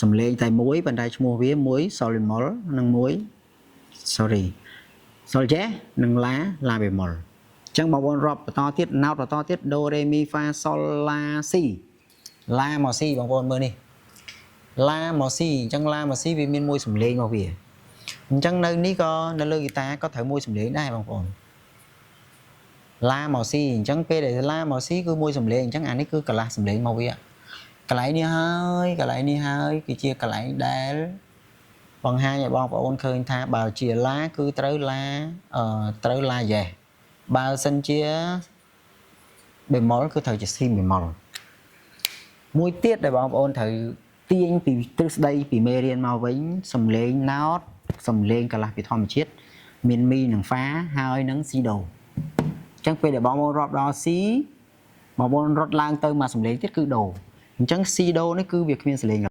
សំឡេងតែមួយប៉ុន្តែឈ្មោះវាមួយ sol bémol និងមួយ sorry sol dièse និង la la bémol អញ្ចឹងបងប្អូនរាប់បន្តទៀត note បន្តទៀត do ré mi fa sol la si la មក si បងប្អូនមើលនេះ la មក si អញ្ចឹង la មក si វាមានមួយសំឡេងរបស់វាអញ្ចឹងនៅនេះក៏នៅលើហ្គីតាក៏ត្រូវមួយសំឡេងដែរបងប្អូន la មក si អញ្ចឹងពេលដែល la មក si គឺមួយសំឡេងអញ្ចឹងអានេះគឺកន្លះសំឡេងមកវាកន្លែងនេះហើយកន្លែងនេះហើយគឺជាកន្លែងដែលបង្ហាញឲ្យបងប្អូនឃើញថាបើជា la គឺត្រូវ la អឺត្រូវ la dièse បើសិនជា bémol គឺត្រូវជា si bémol មួយទៀតដែលបងប្អូនត្រូវទាញពីទ្រឹស្ដីពីមេរៀនមកវិញសំឡេង note សំឡេងកន្លះពីធម្មជាតិមានមីនិងហ្វាហើយនិងស៊ីដូអញ្ចឹងពេលដែលបងប្អូនរាប់ដល់ស៊ីបងប្អូនរត់ឡើងទៅមកសំឡេងទៀតគឺដូអញ្ចឹងស៊ីដូនេះគឺវាគ្មានសំឡេង